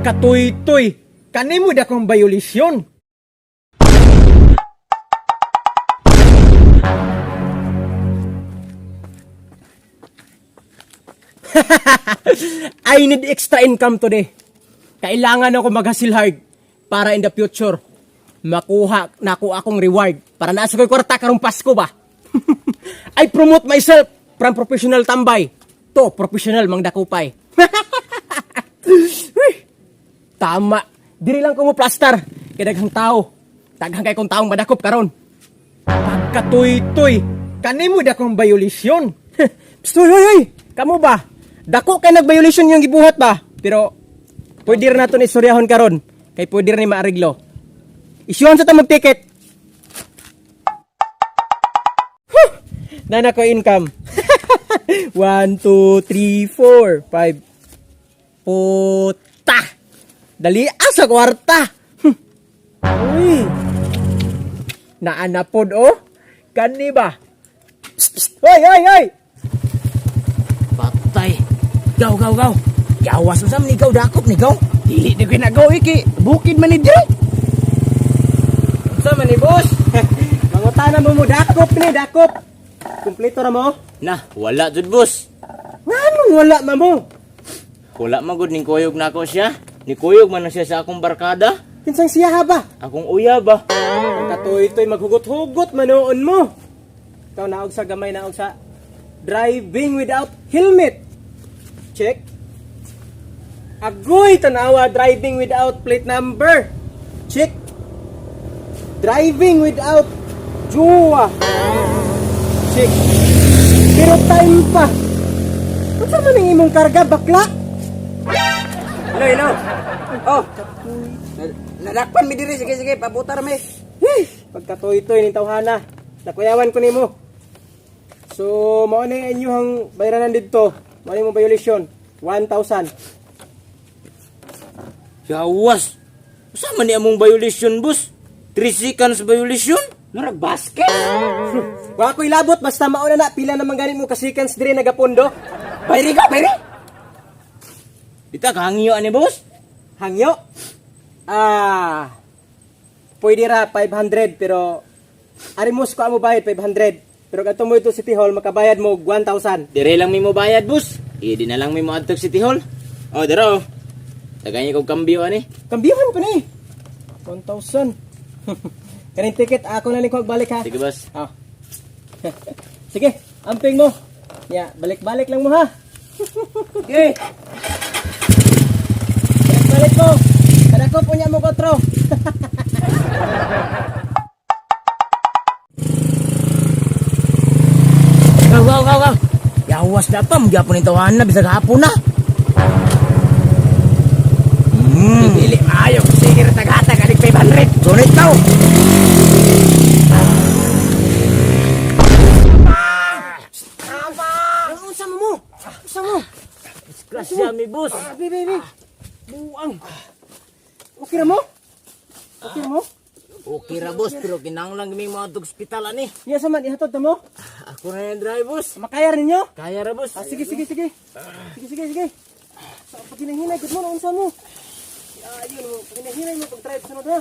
Pagkatuy-tuy, kanimo da kong violasyon. I need extra income today. Kailangan ako mag-hustle hard para in the future makuha nako akong reward para naa sa ko'y kwarta karong Pasko ba. I promote myself from professional tambay to professional mangdakupay. Uy, tama. Diri lang ko mo plaster kay daghang tao. Daghang kay kong taong madakop karon. Pagkatuy-tuy, kanimo da kong violasyon. Psst, hoy, hoy, hoy. Kamo ba? Dako kay nag-violation yung gibuhat ba? Pero pwede ra nato ni istoryahon karon kay pwede ra ni maariglo. Isyuhan sa tamang ticket. Huh! Nana ko income. 1, 2, 3, 4, 5. Puta! Dali sa kwarta! Uy! Naanapod oh! Kani ba? Psst, psst. Hoy, hoy, hoy! Patay. Gaw, gaw, gaw. Gawas mo sa ni gaw dakop ni gaw. Dili na ginagaw iki. Bukid man ni dire. Unsa man ni boss? Mangutana mo mo dakop ni dakop. Kumpleto ra mo? Na, wala jud boss. Nganong wala man mo? Wala man gud ning kuyog nako siya. Ni kuyog man na siya sa akong barkada. Kinsang siya ha ba? Akong uya ba? Ang katuy-tuy maghugot-hugot manoon mo. Ikaw naog sa gamay naog sa driving without helmet. Check. Agoy tanawa driving without plate number. Check. Driving without juwa. Check. Pero time pa. Unsa man ang imong karga bakla? Hello, hello. Oh. Nadakpan mi diri, sige sige, pabutar mi. Hey, pagkatuy-tuy ning tawhana. Nakuyawan ko nimo. So, mao na yung inyong bayranan didto. Mao na imong violation. 1,000. Gawas. Usa man ni among violation boss? 3 seconds violation? Murag basket. Wa ko'y labot basta mao na na pila naman gani mo ka seconds diri nagapondo. Bayri ka, bayri. Dita kahangyo ani boss? Hangyo. Ah. Pwede ra 500 pero arimos ko amo bayad 500. Pero kadto mo ito City Hall makabayad mo 1,000. Dire lang mi mo bayad boss. Idi na lang mi mo adtog City Hall. Oh, dira oh. Tagay niyo kog kambyo ani. Kambyuhan pa ni. 1,000. Kaning ticket ako na ning balik ha. Sige boss. Ah. Sige, amping mo. Ya, balik-balik lang mo ha. Okay. Balik-balik mo. Kadakop unya mo kotro. Gaw, gaw, gaw, gaw. Gawas na pa, magyapon ni tawahan na, bisag hapon na. Dili maayo, sige ra tagatag anig 500. Sunit tao. Unsa mo mo? Unsa mo? Grasya mi boss. Ah, baby, baby. Buang. Okay ra mo? Okay ra mo? Okay ra boss, pero kinahanglan kami mga tug ospital ani. Niya sa man ihatod na mo? Ako na yung drive boss. Makaya rin ninyo? Kaya ra boss. Ah, sige, sige, sige. Sige, sige, sige. Sa pagkinahinay, good mo, unsa mo? Ah, yun mo, pagkinahinay mo, pag-drive sunod ha.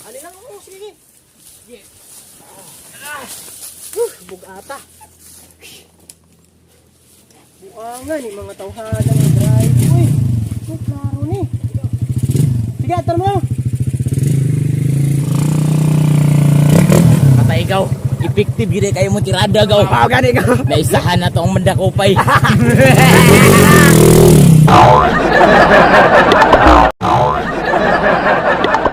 Ali lang, oo, sige, sige. Sige. Ah, bugata. Buangan ni mga tawhana ng drive. Uy, uy, klaro ni. Sige, atar mo. Patay ikaw. Effective gid kayo mo tirada gaw. Mao gani ka. Naisahan na to ang mandakupay.